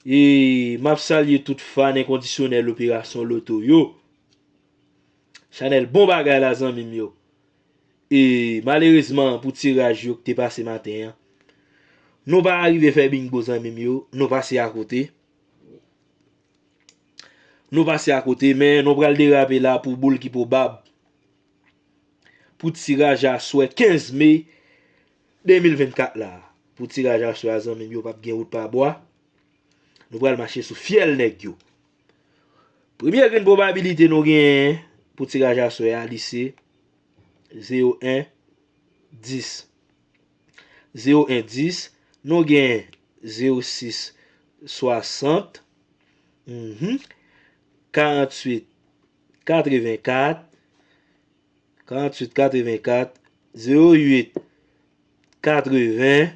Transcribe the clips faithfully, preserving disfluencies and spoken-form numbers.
E m ap salye tout fan enkondisyonèl Operasyon Loto yo. Chanèl bon bagay la, zanmi m yo. E malerezman, pou tiraj yo ki te pase maten an, nou pa rive fè bingo, zanmi m yo. Nou pase akote. Nou pase akote, men nou pral derape la pou boul ki pwobab pou tiraj aswè kenz me de mil vennkat la. Pou tiraj aswè a, zanmi m yo, p ap gen wout pa bwa. Nou pral mache sou fyèl nèg yo. Premye grenn pwobabilite nou genyen pou tiraj aswè a, li se zewo en, dis. Zewo en, dis. Nou gen zewo sis, swasant. Mhm. Karanntuit, katrevenkat. Karanntuit, katrevenkat. Zewo uit, katreven.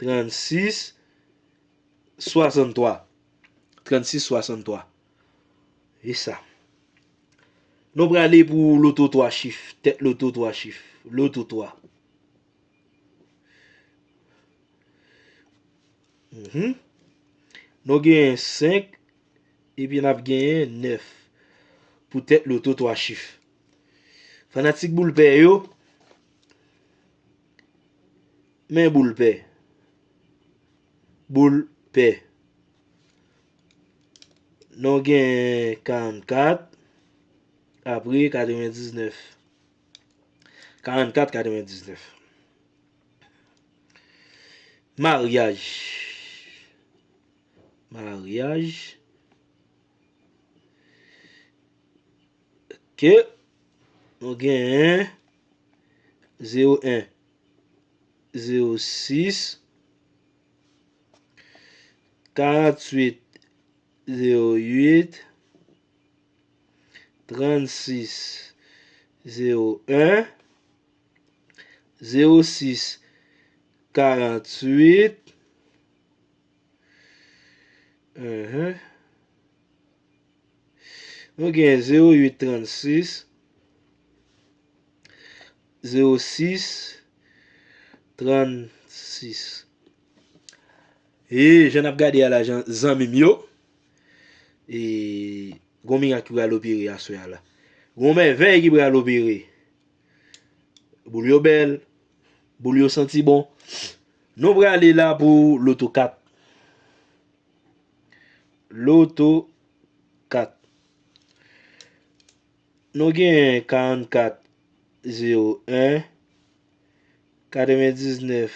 Trannsis, swasanntwa. Trannsis, swasanntwa. E sa. Nou prale pou loto twa chif. Tèt loto twa chif. Loto twa. Mhm. Nou genyen senk, epi n ap genyen nèf pou tèt loto twa chif. Fanatik boul pè yo, men boul pè. Boul pè. Nou gen karannkat, apre katrevendiznèf. Karannkat, katrevendiznèf. Maryaj. Maryaj. Ok. Nou genyen zewo en, zewo sis, karanntuit, zewo uit, trannsis, zewo en, zewo sis, karanntuit. Mhm. Nou gen zewo uit, trannsis, zewo sis, trannsis. E jan n ap gade a la, jan, zanmi m yo, e gon mirak ki pral opere aswè a la. Gon mèvèy ki pral opere. Boul yo bèl, boul yo santi bon. Nou prale la pou loto kat. Loto kat. Nou genyen karannkat, zewo en, katrevendiznèf,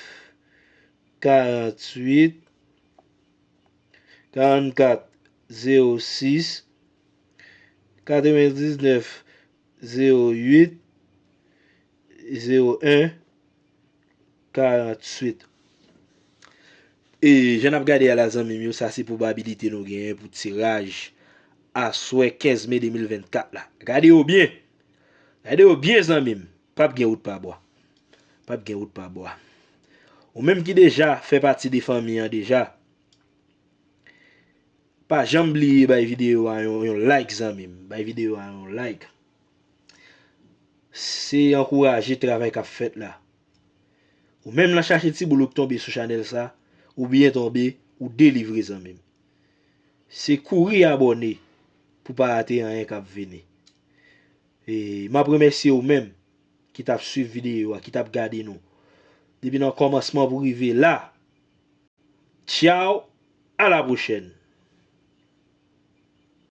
karanntuit, karannkat, zewo sis, katrevendiznèf, zewo uit, zewo en, karanntuit. E jan n ap gade a la, zanmi m yo, sa se pwobabilite nou genyen pou tiraj aswè kenz me de mil vennkat la. Gade yo byen. Gade yo byen, zanmi m. P ap gen wout pa bwa. P ap gen wout pa bwa. Ou menm ki deja fè pati de fanmi an deja, pa janm bliye bay videyo a yon, yon like, zanmi m. Bay videyo a yon like. Se ankouraje travay k ap fèt la. Ou menm nan chache ti boul ou k tonbe sou chanèl sa, ou byen tonbe, ou delivre, zanmi m. Se kouri abòne pou pa rate anyen k ap vini. E m ap remèsye ou menm ki t ap swiv videyo a, ki t ap gade nou. Depi nan kòmansman pou rive la. Tchaw, a la pwochèn.